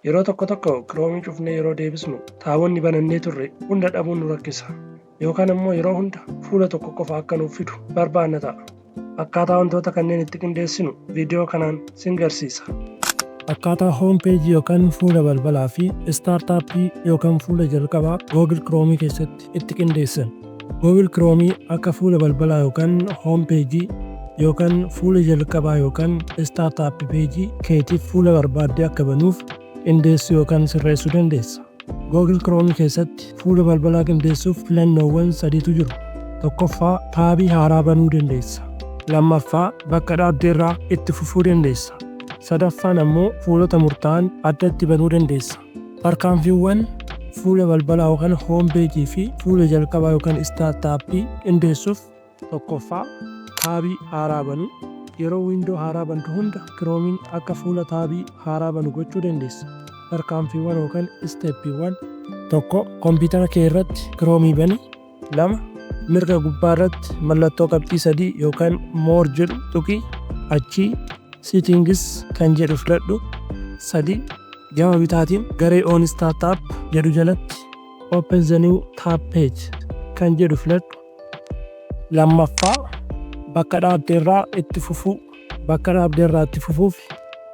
Yeroo tokko tokko Chrome cufnee yeroo deebisnu taabonni banannee turre hunda dhabuun nu rakkisa. Yookaan immoo yeroo hunda fuula tokko qofa akka nuuf fidu barbaanna ta'a. Akkaataa wantoota kanneen itti qindeessinu viidiyoo kanaan sin garsiisa. Akkaataa home page yookaan fuula balbalaa fi startup yookaan fuula jalqabaa Google Chrome keessatti itti qindeessan. Google Chrome akka fuula balbalaa yookaan home page yookaan fuula jalqabaa yookaan startup page keetiif fuula barbaaddee akka banuuf qindeessuu yookaan sirreessuu dandeessa. Google Chrome keessatti fuula balbalaa qindeessuuf filannoowwan sadiitu jiru. Tokkoffaa, taabii haaraa banuu dandeessa. Lammaffaa, bakka dhaabdeerraa itti fufuu dandeessa. Sadaffaan ammoo fuulota murtaa'an addatti banuu dandeessa. Tarkaanfiiwwan fuula balbalaa yookaan home page fi fuula jalqabaa yookaan startup qindeessuuf: Tokkoffaa, taabii haaraa banuu. Yeroo window haaraa bantu hunda Chromeiin akka fuula taabii haaraa banu gochuu dandeessa. Tarkaanfiiwwan yookaan stepiiwwan: 1, Kompiitara kee irratti Chrome bani. 2, Mirga gubbaa irratti mallattoo qabxii sadii yookaan more jedhu tuqi. Achii settings kan jedhu filadhu. 3, Gama bitaatiin garee on startup jedhu jalatti open the new tab page kan jedhu filadhu. Lammaffaa, bakka dhaabdeerraa itti fufuu. Bakka dhaabdeerraa itti fufuuf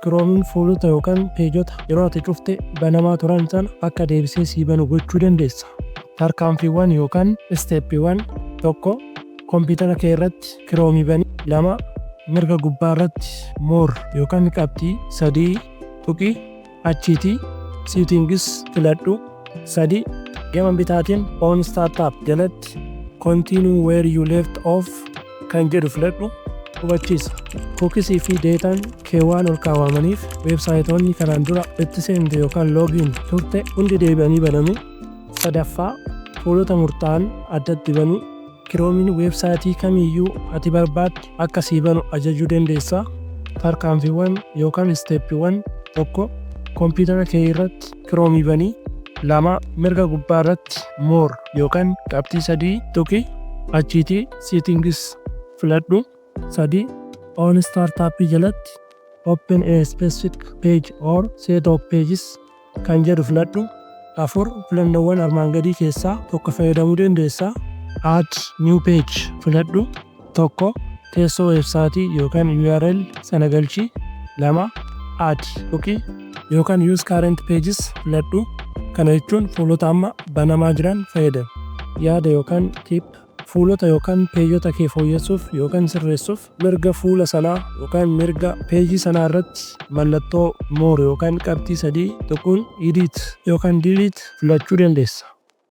Chromeiin fuulota yookaan peejota yeroo ati cufte banamaa turan sana akka deebisee sii banu gochuu dandeessa. Tarkaanfiiwwan yookaan stepiiwwan: 1, Kompiitara kee irratti Chrome bani. 2, Mirga gubbaa irratti more yookaan qabxii sadii tuqi. Achiitii settings filadhu. 3, Gama bitaatiin on startup jalatti continue where you left off kan jedhu filadhu. Hubachiisa: Cookies fi dataan kee waan ol kaawwamaniif weebsaayitoonni kanaan dura itti seente yookaan login turte hundi deebi'anii banamu. Sadaffaa, fuulota murtaa'an addatti banuu. Chromeiin weebsaayitii kamiiyyuu ati barbaadde akka sii banu ajajuu dandeessa. Tarkaanfiiwwan yookaan stepiiwwan: 1, Kompiitara kee irratti Chrome banii. 2, Mirga gubbaa irratti more yookaan qabxii sadii tuqi. Achiitii settings filadhu. 3, On startup jalatti open a specific page or set of pages kan jedhu filadhu. 4, Filannoowwan armaan gadii keessaa tokko fayyadamuu dandeessa. Add new page filadhu. 1, Teessoo weebsaayitii yookaan URL sana galchi. 2, Add tuqi yookaan use current pages filadhu. Kana jechuun fuulota amma banamaa jiran fayyadami. Yaada yookaan tip: fuulota yookaan peejota kee fooyyessuuf yookaan sirreessuuf mirga fuula sanaa yookaan mirga peejii sanaa irratti mallattoo more yookaan qabxii sadii tuquun edit yookaan delete filachuu dandeessa.